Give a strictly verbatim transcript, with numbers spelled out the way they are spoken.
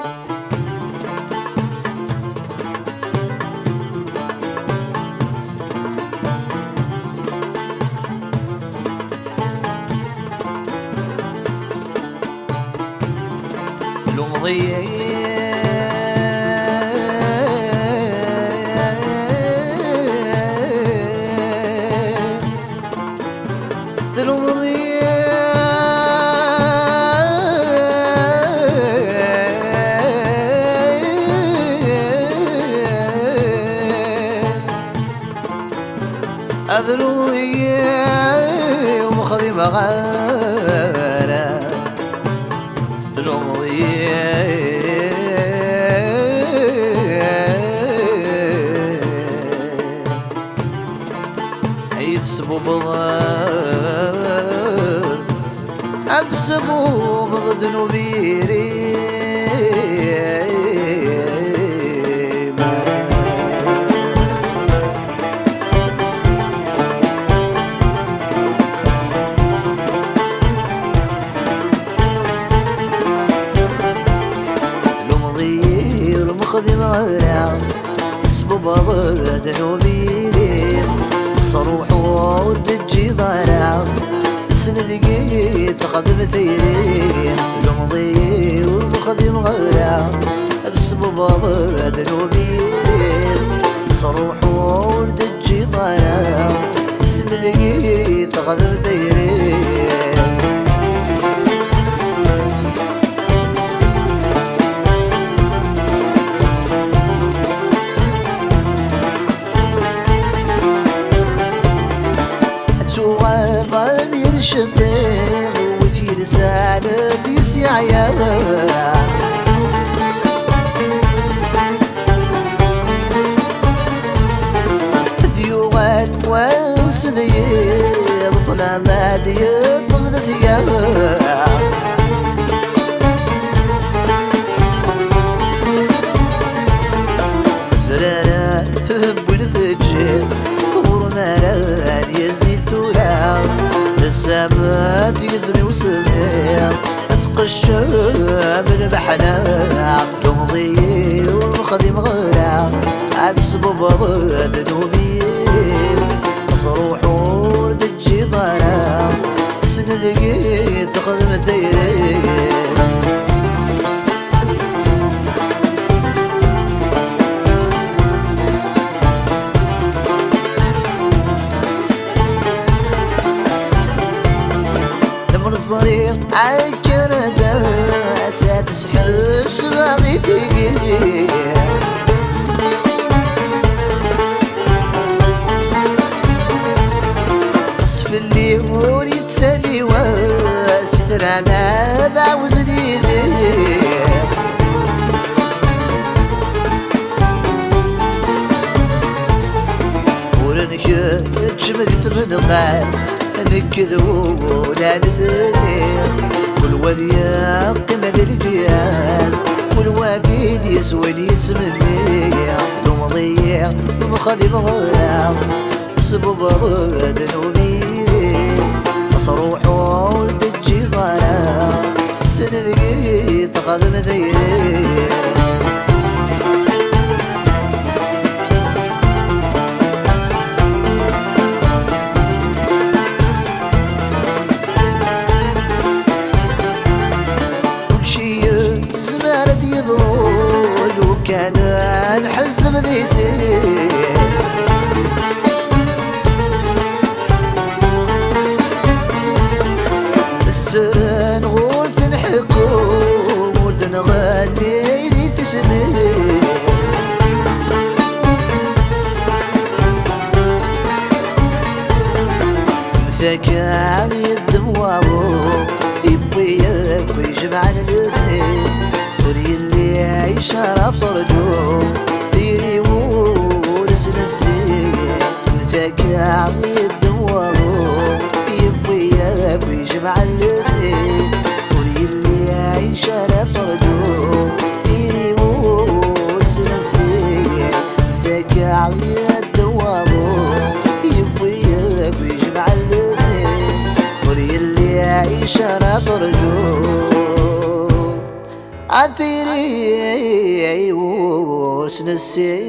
Tlumeḍ-iyi, tlumeḍ-iyi. Ad luḍ-iyi ur m-xdimeɣ ara. Tlumeḍ-iyi. Ay tesbubeḍ, ad tesbubeḍ ddnub yiri. Tlumeḍ-iyi ur m-xdimeɣ ara, tesbubbeḍ ddnub yiri. Tesruḥuḍ ur d-teǧǧiḍ ara, tessneḍ deg-i texdem tayri. Tlumeḍ-iyi ur m-xdimeɣ ara, tesbubbeḍ ddnub yiri. Tesruḥuḍ ur d-teǧǧiḍ ara, tessneḍ deg-i texdem tayri. Tuɣaleḍ am yir iceddiḍ, wid yelsan ad yesseɛyaw. Ad yuɣal wass d yiḍ, ṭṭlam ad yeṭṭef d asyaw. Zrara wwin teǧǧiḍ, ɣur-m ara n-yezzi tura. Tessamet gezzem i usemmiḍ, tqeccem lmeḥna. Tlumeḍ-iyi ur m-xdimeɣ ara, ad tesbubbeḍ ddnub yiri. Tesruḥuḍ ur d-teǧǧiḍ ara, tessneḍ deg-i texdem tayri. Lemmer ẓriɣ akken ad as-ad sḥusbeɣ i tigi. Sfel-iw ur yettali wass, itran ad ɛawzen yid-i. Ur nkeččem di tmenqas, nekk d wul ad d-nniɣ. Kul wad yeqqim di lǧiaz, kul wad i d-yeswen yettmenni. Tlumeḍ-iyi, mxadimeɣ ara. Tesbubbeḍ ddnub yid-i, tesruḥuḍ ur d-teǧǧiḍ ara, tessneḍ deg-i texdem tayri. Kulci yezmer ad yeḍru lukan nḥezzeb di sin. Sseren ɣur tenḥekku, ur d-nɣelli di tesmin. Mtaka yeddem waḍu, yewwi akk ijemɛen lesnin. Ur yelli icara terǧu, tiriw ur s-nessin. Mtaka yeddem waḍu, yewwi akk ijemɛen lesnin. Ur yelli icara terǧu, tiriw ur s-nessin. Mtaka yeddem waḍu, yewwi akk ijemɛen lesnin. Ur yelli icara terǧu. A tiri ur s-nessin.